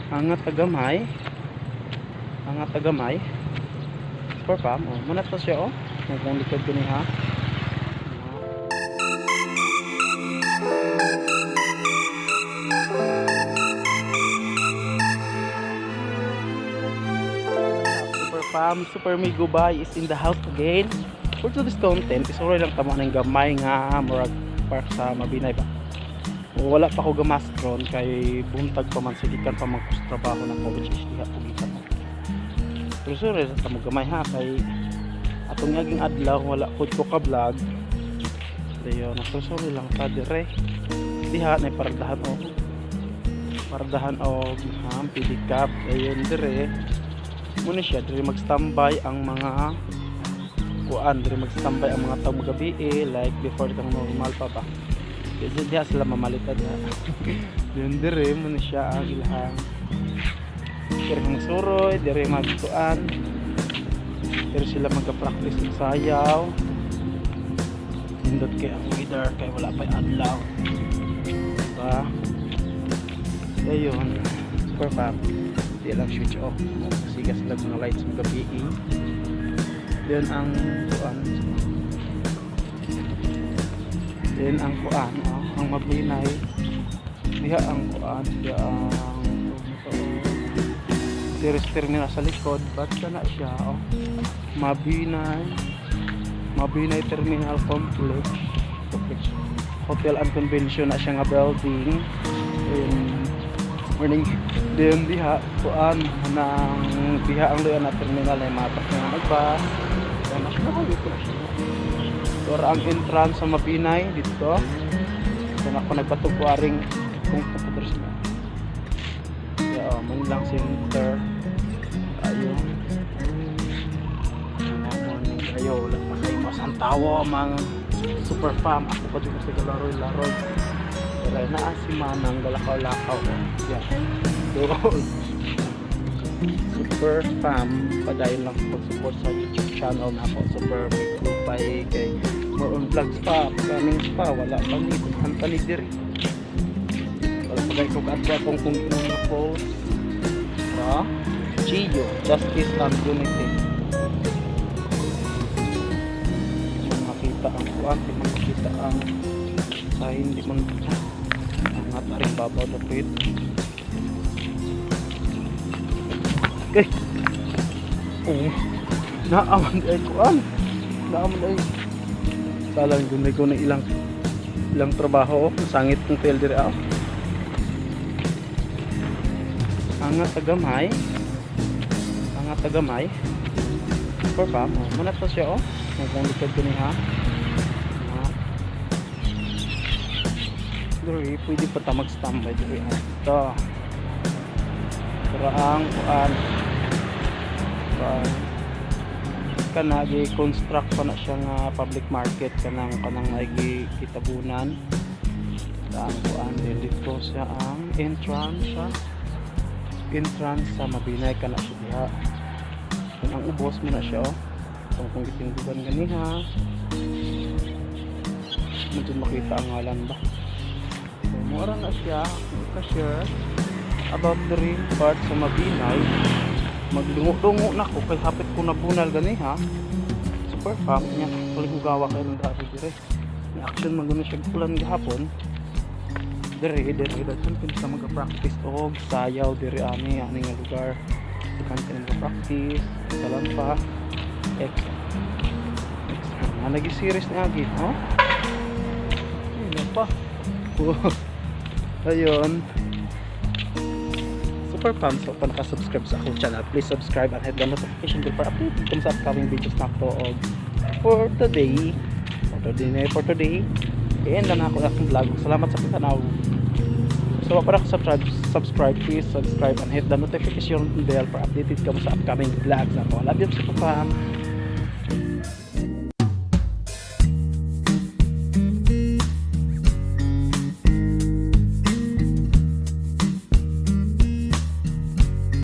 Angat agamay. Angat agamay. Super fam, oh. Muna to siya, oh. Kung likod ko niya. Super fam, Super Migo Bay is in the house again. For today's content, isuroy lang tamo ng gamay nga murag park sa Mabinay ba. Wala pa ko gamastron kay buntag pa man, sigikan pa man ko sa trabaho na ko, which is diha ko gikan. Pero sorry sa tamo gamay ha, kay atong naging adlaw wala ko ka vlog. Dayon, so sorry lang ta dire. Diha na paradahan og ha, pedicab. Dayon dire muna siya, dire mag-standby ang mga kuan, dire mag-standby ang mga tao magabi eh, like before kang normal pa ba. Diya, diya sila mamalitan diha. Yun, dire muna siya ang ilahang dire magsuroy, dire magkuan. Pero sila magka-practice ng sayaw. Nindot kay ang weather kay wala pa adlaw. Diba? Ayun, super fam. Di lang switch off. Siga sila mga lights ng gabi eh. Then ang kuan. Then ang kuan, oh, ang Mabinay. Diha ang kuan, diha ang ito, tourist terminal sa likod, but kana siya, oh. Mabinay. Mabinay Terminal Complex. Complex. Hotel and Convention na siya nga building. Ayun, morning din diha kuan nang diha ang luyan na terminal ay matak na nagbas. Kaya na siya dito na siya. Pero ang entrance sa Mabinay dito. Kung ako nagpatug ko aring kung computer siya. Yeah, oh, man lang center. Ayo. Morning kayo, wala pa kayo masang tawo mga super fam. Ako pa dito sa laroy-laroy. Pero naa si Manang galakaw-lakaw. Oh. Yeah. Doon. Super fam, padayon lang sa pag-support sa YouTube channel na ako, Super Lupay, kay more on vlogs pa, planning pa, wala pa ni daghan pa ni diri. Wala pa kay ko kaadto akong kung inong na post. Ha? Gio, Justice and Unity. Di man makita ang kuan, di man makita ang sa hindi man ang ataring babaw dapit. Okay. Oh. Naaman ay kuan. Naaman ay. Salang gunay ko na ilang ilang trabaho, oh. Sangit kong tel dire ah. Angat agamay. Angat agamay. Super fam, oh. Muna to siya, oh. Kung likod ko niya. Ah. Diri, pwede pa ta mag-standby diri. Ah. Ito. Pero ang kuan kuan kana gi-construct pa na siya nga public market kanang kanang naigi kitabunan ang kuan din dito siya ang entrance sa Mabinay, kana siya diha. Kung ang ubos mo na siya, oh, kung gitindugan ganiha mo dyan makita ang ngalan ba. So mura na siya ka-share about the real part sa Mabinay. Magdungo-dungo na ko kay hapit ko na bunal gani ha, super fam. Nya paligugawa kayo ng dati dire ni action man gud siya ulan gahapon. Dire dire daghan pin sa maga-practice og sayaw dire ani ani nga lugar, daghan kay maga-practice kalan pa ex ex nga nagi series ni agi, oh. Ayun pa. Ayun. Super fam, so kung naka-subscribe sa akong channel, please subscribe and hit the notification bell para updated kamo sa upcoming videos na ako. Og for today, i-end na ako akong vlog. Salamat sa pagtanaw. So, para subscribe, subscribe, please subscribe and hit the notification bell para updated kamo sa upcoming vlogs ako. Love you, super fam.